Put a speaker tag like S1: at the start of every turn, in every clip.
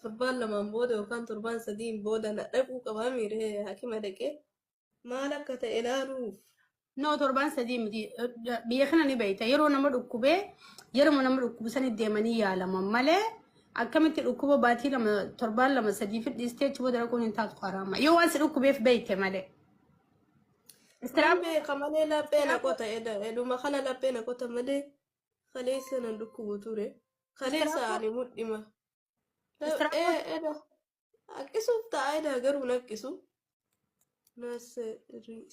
S1: Torbaan lamaan booda yookaan torbaan sadiin booda na dhaquu qabaa miiree hakima dhaqee maal akka ta'e ilaaluuf.
S2: No, torbaan sadii miti. Biyya kana ni beekta. Yeroo nama dhukkubee, yeroo nama dhukkubu sanitti deemanii yaalaman malee, akkamitti dhukkuba baatii 2, torbaan 2, 3 fidhiistee achi booda dhaquun hin taatu, haraama. Yoo waan si dhukkubeef beekte malee.
S1: Nan beeka malee laphee na qota eduma kana, laphee na qota malee kaleessa nan dhukkubu ture. Kaleessa ani mudhima. Eda haqqisuuf ta'a, eda garuu naqqisu.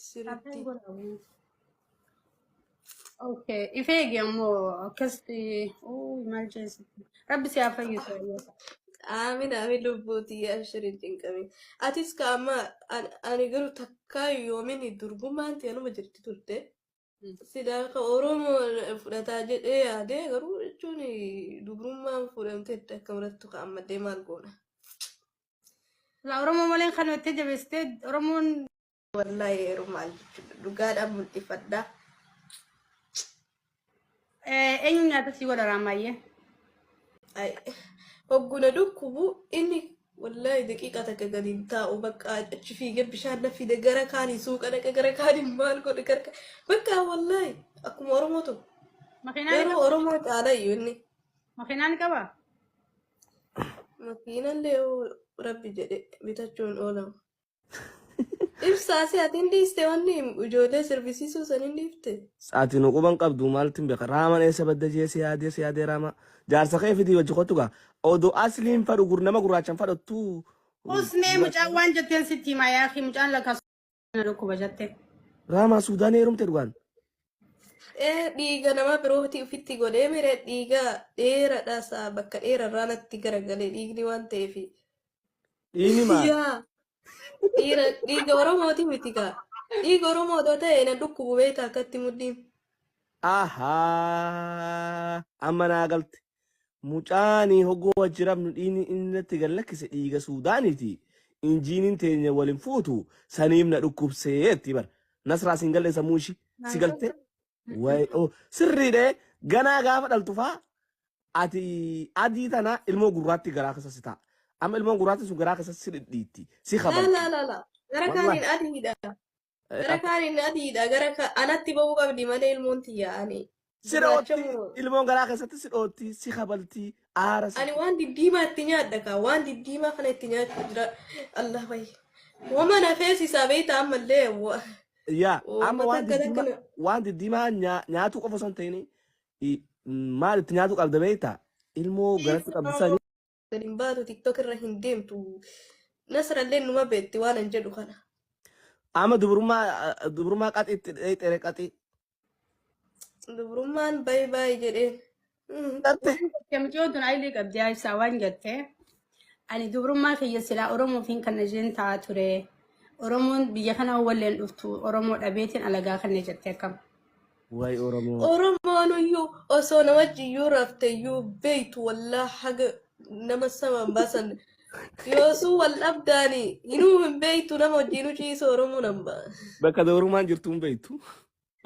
S1: Sirriitti.
S2: Okay, if eegi ammoo akkasitti maal jeesitti. Rabbi si haa fayyisu.
S1: Aamin, aamin, lubbuutii abshirin cinqamin. Atis ka amma ani garuu takkaa yoomin durbummaan ta'e anuma jirti turte. Silaa ka Oromoo fudhataa jedhee yaadee, garuu jechuun dubrummaan fuudhamteetti akka marattu ka ammallee maal goona.
S2: La Oromoo malee kan itti jabeessitee Oromoon.
S1: Wallaahi yeroo maal jechuudha, dhugaadhaan mul'ifadhaa.
S2: Eenyu nyaata si godha raamaayyee?
S1: Ay, hogguna dhukkubu inni wallaahi daqiiqa takka gadi hin taa'u. Bakka achi fiigee bishaan na fide, gara kaanii suuqa dhaqa, gara kaanii maal godhe, gara bakka wallaahi akkuma Oromoo tokko.
S2: Makiinaa ni
S1: Garuu
S2: qaba?
S1: Oromoo caala iyyuu inni.
S2: Makiinaa ni qabaa?
S1: Makiinallee yoo rabbi jedhe bitachuun oolamu. Ibsaa si ati hin dhiiste, wanni ijoollee sirbisiisuu san hin dhiifte.
S3: Ati nu quban qabdu, maaltu hin beeka. Raaman eessa badda jee si yaadee, si yaadee. Raama jaarsa kee fidii wajji kottu gaa. Odoo asliin fadhu gur nama gurraachan fadhattu.
S2: Usmee, mucaan waan jetteen sitti himaa yaakii, mucaan lakka na dhukkuba jette.
S3: Raamaa Suudaanii heerumte dhugaan.
S1: Ee, dhiiga nama birooti ofitti godhee mire, dhiiga dheeraadha isaa bakka dheerarraa natti garagalee dhiigni waan ta'eef.
S3: Dhiigni maal?
S1: Yaa dhiira, dhiiga Oromooti miti gaa. Dhiiga Oromoo otoo ta'e na dhukkubu beektaa akkatti mudhiin.
S3: Ahaa, amma naa galte. Mucaanii hoggoo wajji rafnu dhiigni inni natti gad lakkise dhiiga Suudaaniiti. Injiiniin teenya wal hin fuutu, saniif na dhukkubsee jetti bar. Nasraa siin galle sammuu ishii. Si galte? Way oh sirriidhe, ganaa gaafa dhaltu faa ati adii tana ilmoo gurraatti garaa keessa si ta'a. Amma ilmoon gurraatti sun garaa keessa si dhidhiitti. Si
S1: Laa
S3: kabalti.
S1: laa laa laa. Gara
S3: Wallahi.
S1: kaaniin adiidha. Gara kaaniin adiidha. Gara anatti ba'uu qabdi malee ilmoon tiyya ani.
S3: Si dhootti.
S1: Gurraacha moo?
S3: Ilmoon garaa keessatti si dhootti, si kabalti, aara si.
S1: Ani waan diddiimaa itti nyaadha kaa. Waan diddiimaa kana itti nyaachuu jira. Allah wayya. Wama na feesisaa beektaa ammallee.
S3: Yaa amma
S1: Uummata
S3: waan
S1: akkana
S3: diddiimaa
S1: akkana.
S3: waan diddiimaa nyaatuu qofa osoo hin ta'in maal itti nyaatuu qabda beektaa? Ilmoo garatti qabdu sani.
S1: Gad hin baatu, TikTok irra hin deemtu. Nasrallee numa beekti waan an jedhu kana.
S3: Amma dubrummaa qaxii itti dheexere qaxii.
S1: Dubrummaan bayi bayi jedheen.
S3: Dhatte.
S2: Mucayyoo tun ayilii qabdi ibsaa waan jette. Ani dubrummaa kiyya silaa Oromoof hin kan isheen ta'aa ture. Oromoon biyya kana walleen dhuftu, Oromoo dhabeetiin alagaa kana jette akkam.
S3: Way Oromoo.
S1: Oromoon iyyuu osoo nama jiyyuu rafte iyyuu beektu, wallaa haga nama saman baasan yoosuu wal dhabdaani hinuu hin beektu, nama wajjinuu ciisu Oromoon amma.
S3: Bakka dubrummaan jirtu hin beektu.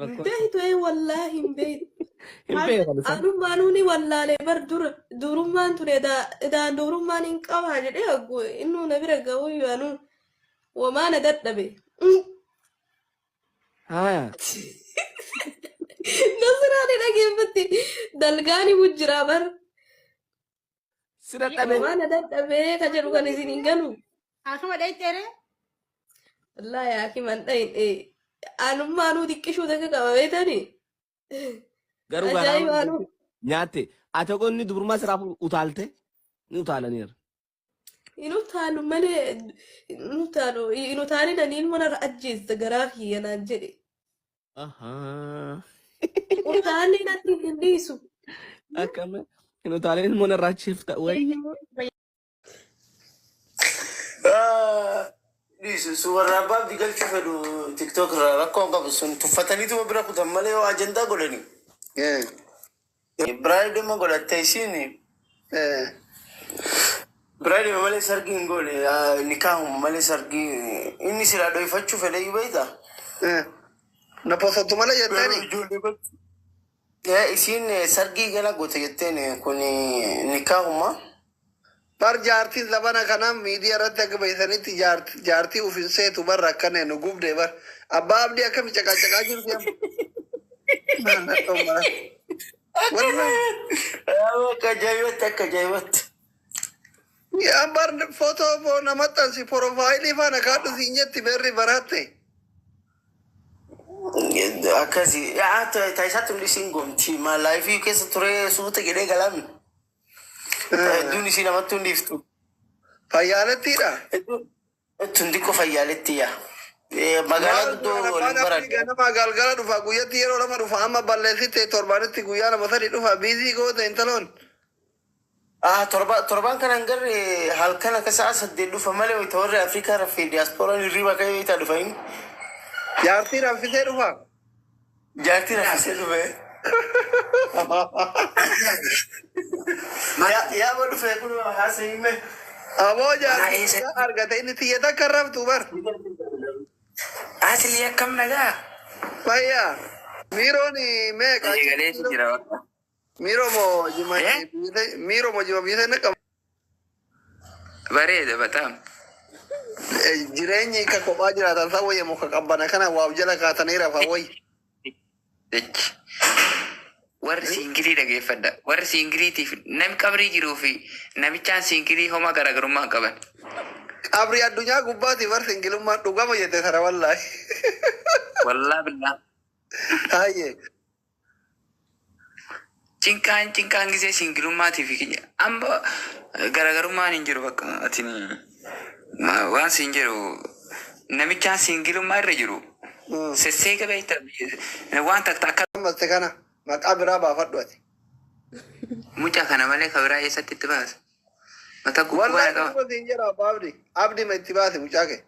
S1: Hin beektu, ee wallaahi hin beektu.
S3: Hin beekan isaan.
S1: Anummaanuu ni wallaalee bar, dura dubrummaan ture edaan dubrummaan hin qabaa jedhee haggu innuu na bira ga'uyyuu anuu wamaa na dadhabe.
S3: Haaya.
S1: Nasiraan ni dhageeffatti dalgaani mujjiraa bar.
S3: Si dadhabe.
S1: Wamaa na dadhabee ka jedhu kan isin hin galu.
S2: Haakima dhayxeere?
S1: Wallaahi haakiman dhayin anummaanuu xiqqishuu takka qaba beektanii.
S3: Garuu
S1: Ajaa'ibaanuu.
S3: nyaatte. Ati qonni dubrummaa siraa utaalte ni utaalaniira.
S1: Hin utaalu malee, hin utaalu, hin utaalin, ani ilma narra ajjeesta garaa kiyya naan jedhe.
S3: Ahaa.
S1: Utaalli natti hin dhiisu.
S3: Akkam hin utaalin, ilmoo narraa achiifta wayyoo.
S4: Dhiisu su warra abbaa abdii galchuu fedhu TikTok irraa rakkoo hin qabu, sun tuffataniituma bira kutan malee yoo ajandaa godhani. Biraa dhimma godhatte isiin biraa dhimma malee sargii hin goone, nikaahuma malee sargii inni silaa dhoyfachuu fedhe iyyuu beektaa.
S5: Na posattu malee
S4: Garuu
S5: jetteeni.
S4: ijoollee gochi. Isiin sargii gala goote jetteen kun nikaahuma.
S5: Bar jaartiin zabana kana miidiyaa irratti akka beeksanitti jaartii uf hin seetu bar akkana nu gubde bar. Abbaa Abdii akkami caqacaqaa jirti amma? Wallahi.
S4: Akka ajaa'ibatti akka ajaa'ibatti.
S5: Yaa bar footoo nama maxxansi porofaayilii faana kaadhu siin jetti berri baratte.
S4: Akkasi taayisaatti hundi isiin gomti maalaayifii keessa ture suuta jedhee galaami. Hedduun isii namatti hundi iftu.
S5: Fayyaalettiidha.
S4: Tun xiqqoo fayyaaletti yaa. Magaalaa
S5: Maal
S4: guddoo
S5: abbaan
S4: waliin
S5: Abdii
S4: baradha.
S5: ganama galgala dhufa, guyyatti yeroo lama dhufa, amma balleessitte torbaanitti guyyaa lama sadi dhufa, biizii goota intaloon.
S4: Ah, torba torbaan kana hin garre halkan akka sa'a 8 dhufa malee wayita warri Afrikaa rafee diyaaspooraan hirriba ka'ee wayita dhufa inni.
S5: Jaartii raffisee dhufa.
S4: Jaartii raffisee dhufe. Yaa boo dhufe kun haasa'ii mee.
S5: Aboo jaartii argate inni xiyya takka hin raftu bar.
S6: Asli akkam nagaa?
S5: Fayyaa. Miiroon meeqa?
S6: Eegaleetu jira bakka.
S5: Miiroo moo jima
S6: Eh?
S5: miiroo moo jima biyya naqam.
S6: Bareeda bataam.
S5: Jireenyi ka kophaa jiraatan isaa wayya muka qabbana kana waaf jala kaatanii rafa wayya.
S6: Jechi. Warri siingilii dhageeffadha. Warri siingiliitiif namni qabrii jiruu fi namichaan siingilii homaa garaagarummaa hin qaban.
S5: Qabrii addunyaa gubbaati bar singilummaan dhugama jette sana wallaahi.
S6: Wallaa billaa.
S5: Hayyee.
S6: Cinqaan cinqaan gisee siingilummaatiif amma garaagarummaan hin jiru bakka atin waan siin jedhu namichaan siingilummaa irra jiru. Sesseega beekta waan takka akka
S5: Ammaste kana maqaa biraa baafadhu ati.
S6: Mucaa kana malee ka biraa eessatti itti baasa? Mata gubbaa
S5: Wallaahi
S6: qaba.
S5: dhuguma siin jedha abbaa Abdi. Abdi ma itti baase mucaa kee.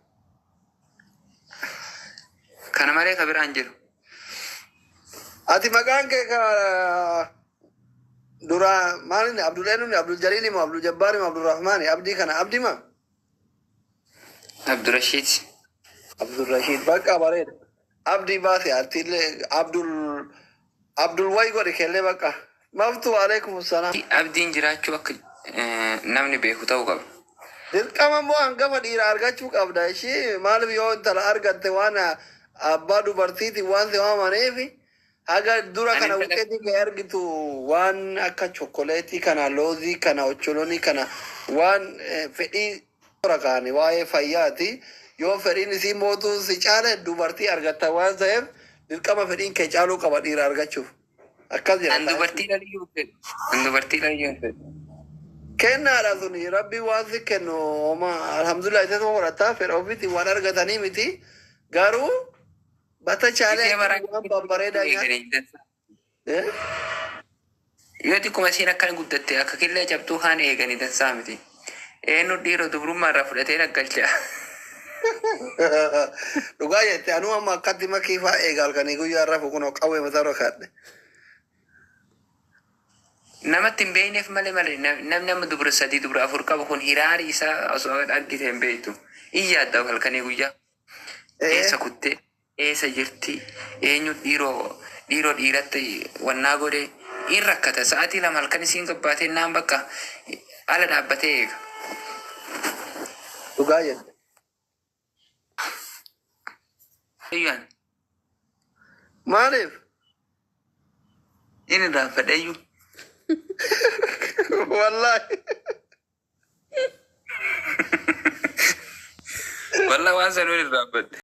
S6: Kana malee ka biraa hin jiru.
S5: Ati maqaan kee ka dura maalini Abdul eenyuni Abdul Jaliili moo Abdul Jabbaari moo Abdul Rahmaani Abdii kana Abdi ma?
S6: Abdurashiid.
S5: Abdul Rashiid bakka bareeda. Abdii baase atiillee Abdul Abdul wayi godhi kellee bakka. Maftu alaikum salaam.
S6: Abdiin jiraachuu akka namni beeku ta'uu qaba.
S5: Dirqama immoo hangafa dhiira argachuu qabda. Ishii maaliif yoo intala argatte waan abbaa dubartiitiin waan si waamaniif haga dura kana
S6: Ani
S5: wuxeetii kee argitu waan akka chokoleetii kana loozii kana ocholonii kana waan fedhii toora kaani waa'ee fayyaati. Yoo fedhiin isii mootuu si caale dubartii argatta waan ta'eef dirqama fedhiin kee caaluu qaba dhiira argachuuf. Akkas jedha.
S6: An dubartii dhaliyyuu hin fedhu. An dubartii dhaliyyuu hin fedhu.
S5: Kennaadha suni rabbi waan si kennu homa alhamdulillah isa fudhataa fedha ofiitiin waan argatanii miti garuu bata chaalee
S6: Gisee baraa
S5: waan babbareedaa nyaata.
S6: eegalee dansa. Yoo xiqquma isiin akkana guddatte akka killee cabxuu kaan eeganii dansaa miti. Eenyu dhiiroo dubrummaa irraa fudhatee naggalcha.
S5: Dhugaa jette anuu amma akkatti makii fa'aa eega halkanii guyyaa rafu kun qawwee mataa irra kaadhe.
S6: Namatti hin beekneef malee malee namni amma dubra sadii dubra afur qabu kun hiraari isaa osoo argite hin beektu. Iyya adda halkanii guyyaa. Eessa kuttee eessa jirti eenyu dhiiroo dhiiroo dhiiratti wannaa godhe in rakkata sa'aatii 2 halkan isiin gabbaatee naan bakka ala dhaabbatee eega.
S5: Dhugaa jette.
S6: Iyyaan
S5: Maaliif?
S6: Inni irraanfadhe iyyuu.
S5: Wallaahi.
S6: Wallah waan sanuu irraanfadhe.